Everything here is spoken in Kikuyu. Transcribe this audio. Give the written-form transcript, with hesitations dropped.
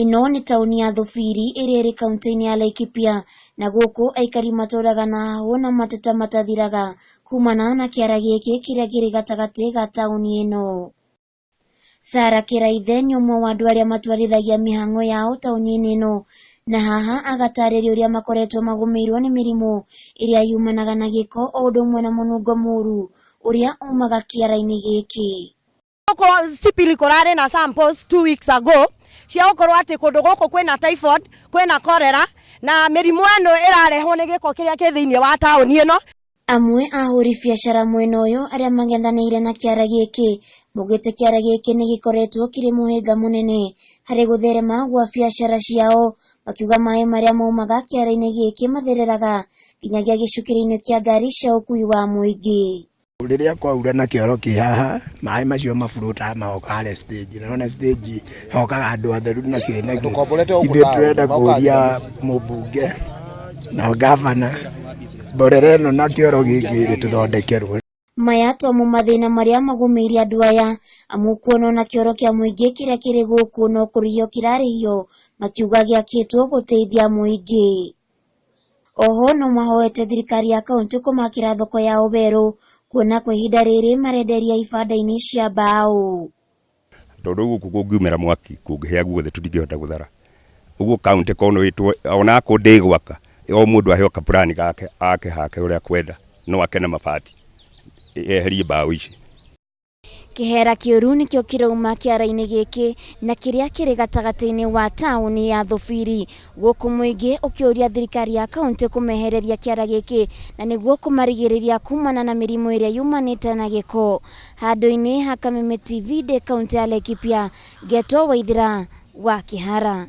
Ĩno nĩ taũni ya Thũbiri ĩrĩa ĩrĩ kauntĩ-inĩ ya Laikipia na gũkũ aikari matũraga na hahũ na mateta matathiraga kumana na kĩara gĩkĩ kĩrĩa kĩrĩ gatagatĩ ga taũni ĩno. Sarah Kĩraithe nĩ ũmwe wa andũ arĩa matwarithagia mĩhang'o yao taũni-inĩ ĩno na haha agatarĩria ũrĩa makoretwo magũmĩirwo nĩ mĩrimũ ĩrĩa yumanaga na gĩko o ũndũ ũmwe na mũnungo mũru ũrĩa umaga kĩara-inĩ gĩkĩ. Gũkũ Sipili kũrarĩ na samples 2 weeks ago cia gũkorwo atĩ kũndũ gũkũ kwĩna typhoid, kwĩna cholera na mĩrimũ ĩno ĩrarehwo nĩ gĩko kĩrĩa kĩ thĩinĩ wa taũni ĩno. Amwe a ahũri biacara mwena ũyũ arĩa mang'ethanĩire na kĩara gĩkĩ maugĩte kĩara gĩkĩ nĩ gĩkoretwo kĩrĩ mũhĩnga mũnene harĩ gũtherema gwa biacara ciao, makiuga maĩ marĩa maumaga kĩara-inĩ gĩkĩ mathereraga nginyagia gĩcukĩro-inĩ kĩa ngari cia ũkui wa mũingĩ. Rĩrĩa kwaura na kĩoro kĩ haha, maĩ macio maburotaga magoka harĩa stage, na wona stage hokaga andũ atheru na kĩ na kĩ. Ithuĩ tũrenda kũria mũmbunge na ngavana mborera ĩno na kĩoro gĩkĩ rĩ tũthondekerwo. Maya tomo mathĩna marĩa magũmĩire andũ aya, amu kuona ona kĩoro kĩa mũingĩ kĩrĩa kĩrĩ gũkũ no kũrĩhio kĩrarĩhio, makiuga gĩakĩtwo gũteithia mũingĩ. Oho no mahoete thirikari ya kaunti kũmakĩra thoko yao werũ, kuona kwa ihinda rĩrĩ marenderia ibanda-inĩ cia mbaũ. Tondũ gũkũ kũngiumĩra mwaki kũngĩhĩa guothe tũtingĩhota gũthara. Ũguo kaunti korwo no ĩtwo onakorwo ndĩgwaka, o mũndũ aheo kapurani gake ake hake ũrĩa akwenda, no ake na mabati eherie mbaũ ici. Kĩhera kĩũru nĩkĩo kĩrauma kĩara-inĩ gĩkĩ na kĩrĩa kĩrĩ gatagatĩ-inĩ wa taũni ya Thũbiri, gũkũ mũingĩ ũkĩũria thirikari ya kaunti kũmehereria kĩara gĩkĩ na nĩguo kũmarigĩrĩria kumana na mĩrimũ ĩrĩa yumanĩte na gĩko. Handũ-inĩ ha Kameme TV ndĩ kaunti ya Laikipia, ngetwo Waithĩra wa Kĩhara.